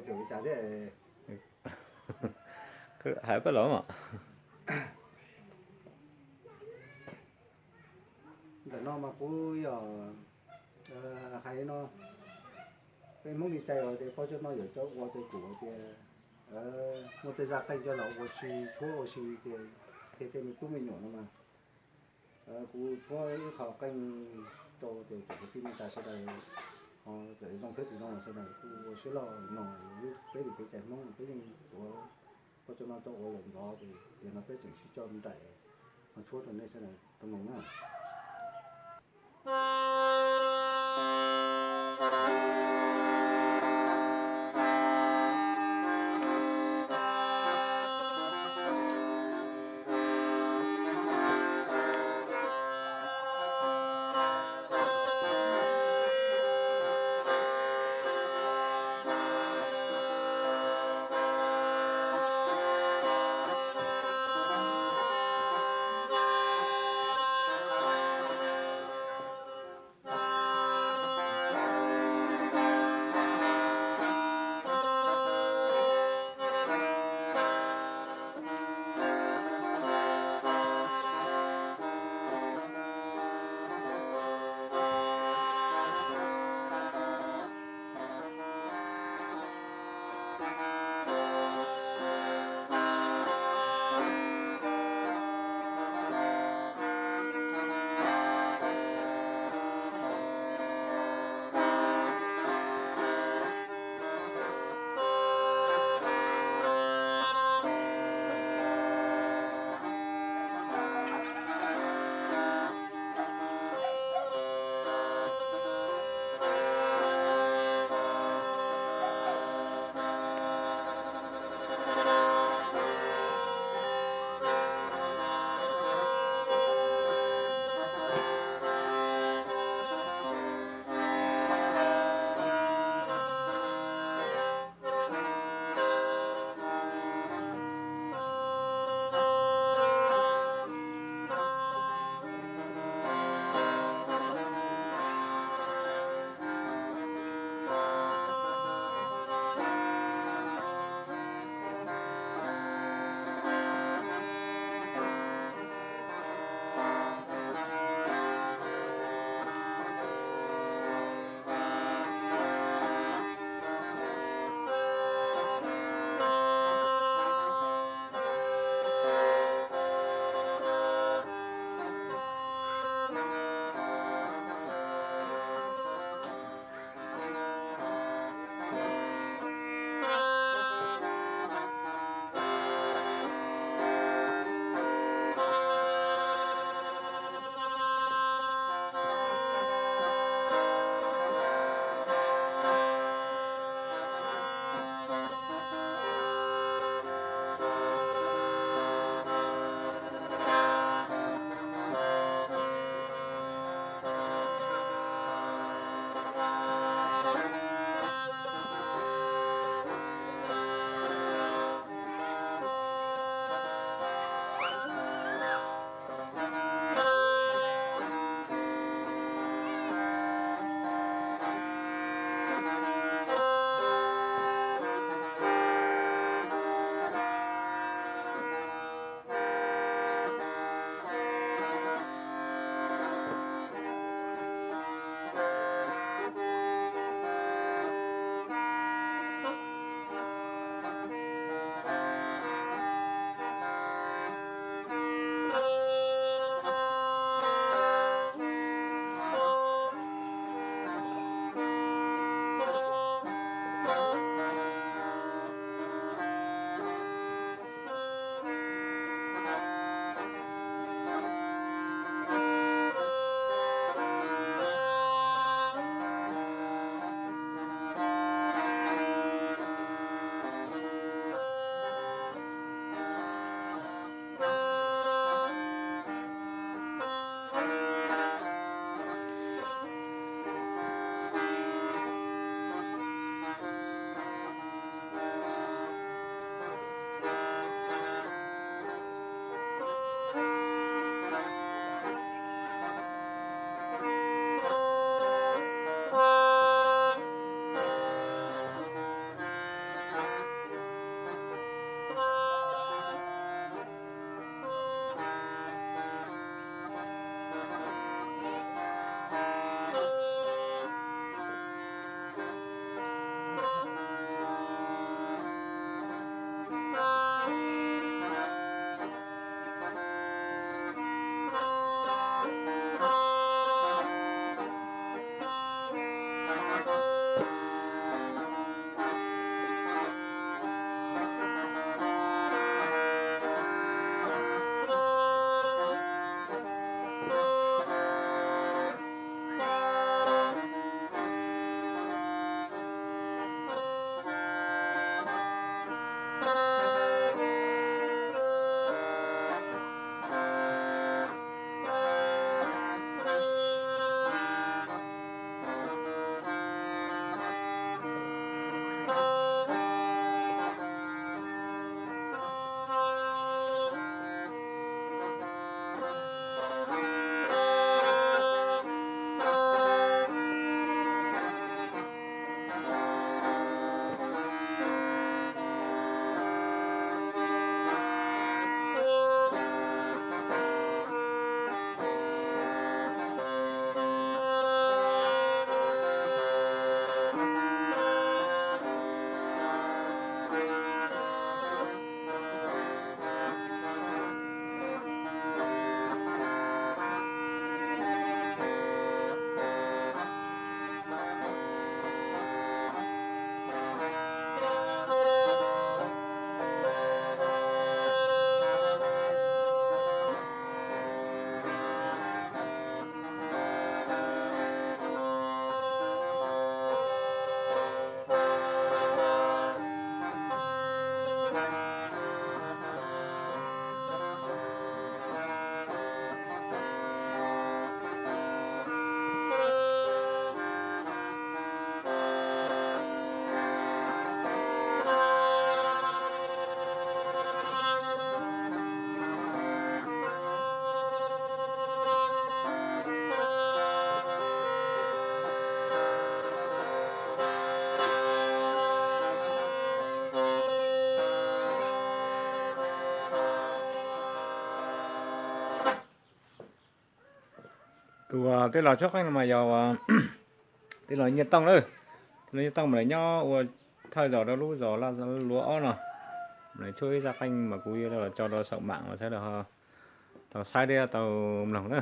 Thiab hais pab los mas. Ntawm no mas kuv yog hais no, peb Hmoob li cas os, ces pog Tsaug no yuav coj ua ces kuv tias muaj tej zaj qeej coj los ua si, tshuab ua si ces, ces tej me tub me nyuam no mas kuv tshuab ib qho qeej rau ces cov kwv tij neej tsa sawv daws, cov zoo thiab tsis zoo los sawv daws kuj ua siab loj no. Peb li kev cai Hmoob peb yeej tuav pog Tsaug no coj ua yaum ntxov ces tiam no peb tseem sib coj nraim no tshuab rau nej sawv daws tau mloog na. Tej los tshuab qeej no mas yog tej los nyiaj tooj lawm. Tej los nyiaj tooj mas lawv nyob ua thawj zos rau lub zos Luav ob no. Mas tshuab ib zaj qeej mas kuv yuav los tso rau saum mam mas sawv daws tau saib thiab tau mloog na.